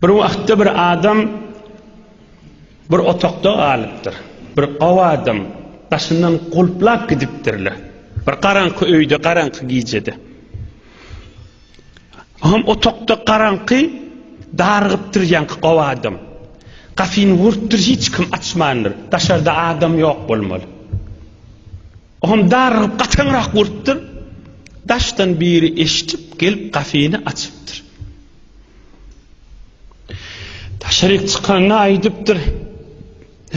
Bir wagtda bir adam bir otagda galypdyr. Bir gowy adam daşyndan gulplap gidipdirler. Bir garaňky öýde, garaňky gijede. Hem otagda garaňky darygypdyr ýaňky gowy adam. Gapyny urupdyr, hiç kim açmandyr. Daşarda adam ýok bolmaly. Oňam darygyp gataňrak urupdyr. Daşdan biri eşidip gelip gapyny açypdyr. Daşaryk çykanda aýdypdyr.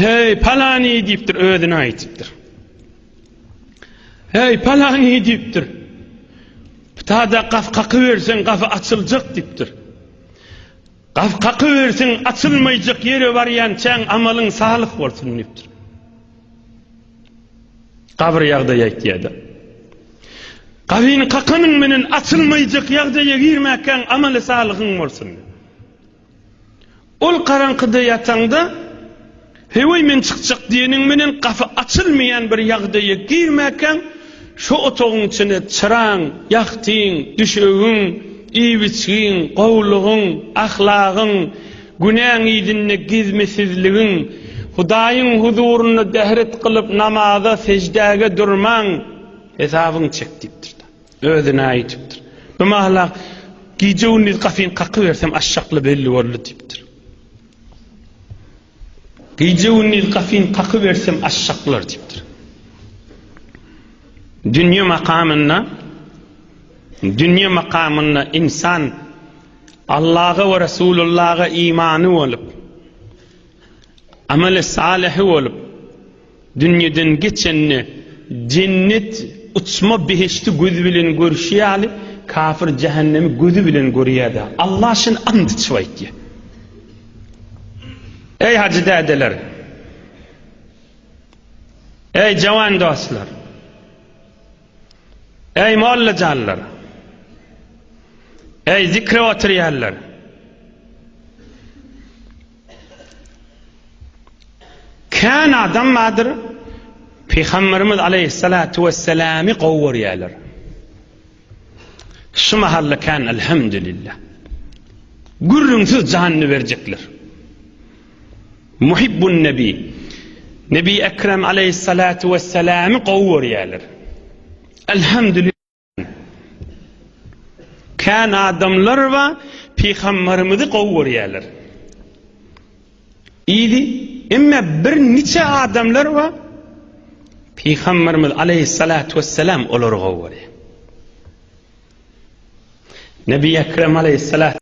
Heý, palany diýipdir, özüne aýdypdyr. Heý, palany diýipdir. Ptada gapy kakyberseň, gapy açyljak diýipdir. Gapy kakyberseň, açylmaýjak ýere barýançaň amalyň salyh bolsun diýipdir. Gabyr ýagdaýy aýtýar-da. Gabyny kakanyň menen açylmaýjak ýagdaýa girmäkäň amaly salyhyň bolsun. Ol garaňkyda ýataňda, Heweý men çykjak diýeniň menen gapy açylmaýan bir ýagdaýa girmäkäň, şo otagyň içine çyraň, ýagtyň, düşegiň, iýip-içgiň, gowlugyň, ahlagyň, Günäň yzynda gezmesizligiň, Hudaýyň huzurynda dähret kylyp namaza, seždäge durmaň hesabyň çek diýipdir. Özüne aýdypdyr. Bu mahala gije-gündiz gapyny kakybersem aşakly belli boldy diýipdir. Gije-gündiz gapyny kakybersem aşaklar diýipdir. Dünýe makamynda dünýe makamynda insan Allaha we Resulullaha imany bolup, ameli salyhy bolup, dünýeden geçende jennet uçma behişdi gözi bilen görşi ýaly, kafir jähennemi gözi bilen görýär-de. Allah şuny and içip aýtýar. Eý hajy dädeler! Eý jawan dostlar! Eý mollajanlar! Eý zikre oturýanlar! Kän adam bardyr, Pygamberimiz aleyhissalatu vesselamy gowy görýärler. Şu mahalla kän elhamdülillah. Gürrüňsiz janyny berjekler. Muhibbun Nebi. Nebi Ekrem aleyhissalatu vesselamy gowy görýärler. Elhamdülillah. Kän adamlar bar, pygamberimizi gowy görýärler. Idi, emma bir niçe adamlar bar, pygamberimiz aleyhissalatu vesselam olary gowy görýär. Nebi Ekrem aleyhissalatu.